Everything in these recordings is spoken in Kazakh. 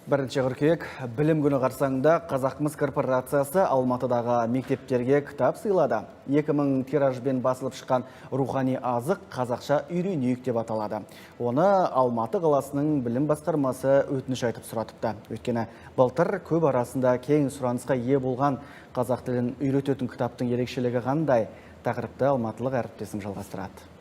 1 қыркүйек, білім күні қарсаңында Қазақмыс корпорациясы Алматыдағы мектептерге кітап сыйлады. 2000 тиражбен басылып шыққан рухани азық «Қазақша үйренейік» деп аталады. Оны Алматы қаласының білім басқармасы өтініш айтып сұратыпты. Өйткені былтыр көп арасында кең сұранысқа ие болған қазақ тілін үйрететін кітаптың ерекшелігі қандай? Тақырыпты алматылық әріптесім жалғастырады.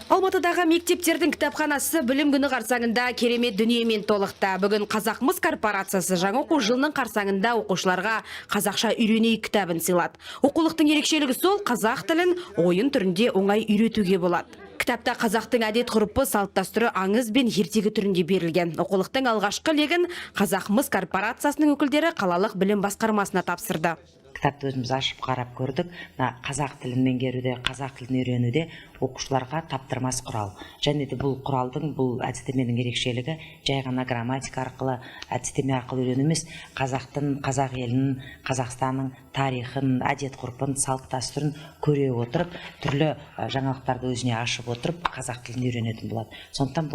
Алматыдағы мектептердің кітапханасы білім күні қарсаңында керемет дүниемен толықты. Бүгін Қазақмыс корпорациясы жаңа оқу жылының қарсаңында оқушыларға «Қазақша үйренейік» кітабын сыйлады. Оқулықтың ерекшелігі сол, қазақ тілін ойын түрінде оңай үйретуге болады. Кітапта қазақтың әдет ғұрпы, салт дәстүрі аңыз бен ертегі түрінде берілген. Оқулықтың алғашқы легін Қазақмыс корпорациясының өкілдері қалалық білім басқармасына тапсырды. Кітапты өзіміз ашып қарап көрдік. Мына қазақ тілін меңгеруде, қазақ тілін үйренуде оқушыларға таптырмас құрал. Және де бұл құралдың, бұл әдістеменің ерекшелігі жай ғана грамматика арқылы, әдістеме арқылы үйрену емес, қазақтың, қазақ елінің, Қазақстанның тарихын, әдет ғұрпын, салт дәстүрін көре отырып, түрлі жаңалықтарды өзіне ашып отырып, қазақ тілін үйренетін болады. Сондықтан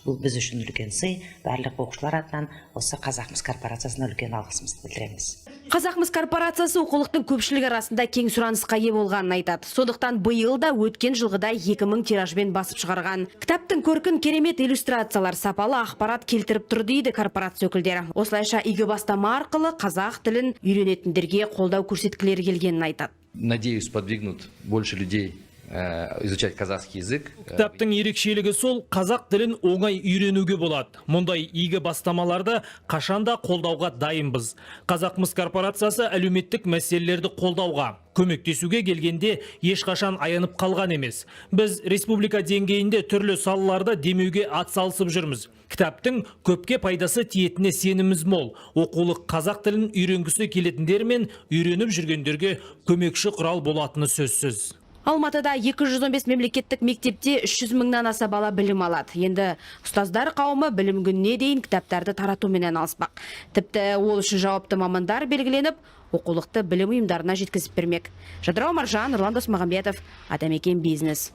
бұл біз үшін үлкен сый. Барлық оқушылар атынан осы Қазақмыс корпорациясына үлкен алғысымызды білдіреміз. Қазақмыс корпорациясы оқулықтың көпшілік арасында кең сұранысқа ие болғанын айтады. Сондықтан биыл да өткен жылғыдай 2000 тиражбен басып шығарған. Кітаптың көркін керемет иллюстрациялар, сапалы ақпарат келтіріп тұр дейді корпорация өкілдері. Осылайша игі бастама арқылы қазақ тілін үйренетіндерге қолдау көрсеткілері келгенін айтады. Надеюсь, сподвигнут больше людей изучать казахский язык. Кітаптың ерекшелігі сол, қазақ тілін оңай үйренуге болады. Мұндай игі бастамаларды қашанда қолдауға дайынбыз. Қазақмыс корпорациясы әлеуметтік мәселелерді қолдауға, көмектесуге келгенде ешқашан аянып қалған емес. Біз республика деңгейінде түрлі салаларда демеуге атсалысып жүрміз. Кітаптың көпке пайдасы тиетініне сеніміміз мол. Оқулық қазақ тілін үйренгісі келетіндер мен үйреніп жүргендерге көмекші құрал болатыны сөзсіз. Алматыда 215 мемлекеттік мектепте 300 мыңнан аса бала білім алады. Енді ұстаздар қауымы білім күніне дейін кітаптарды таратумен айналыспақ. Тіпті ол үшін жауапты мамандар белгіленіп, оқулықты білім ұйымдарына жеткізіп бермек. Жадыра Омаржан, Нұрлан Досмағамбетов, Атамекен Бизнес.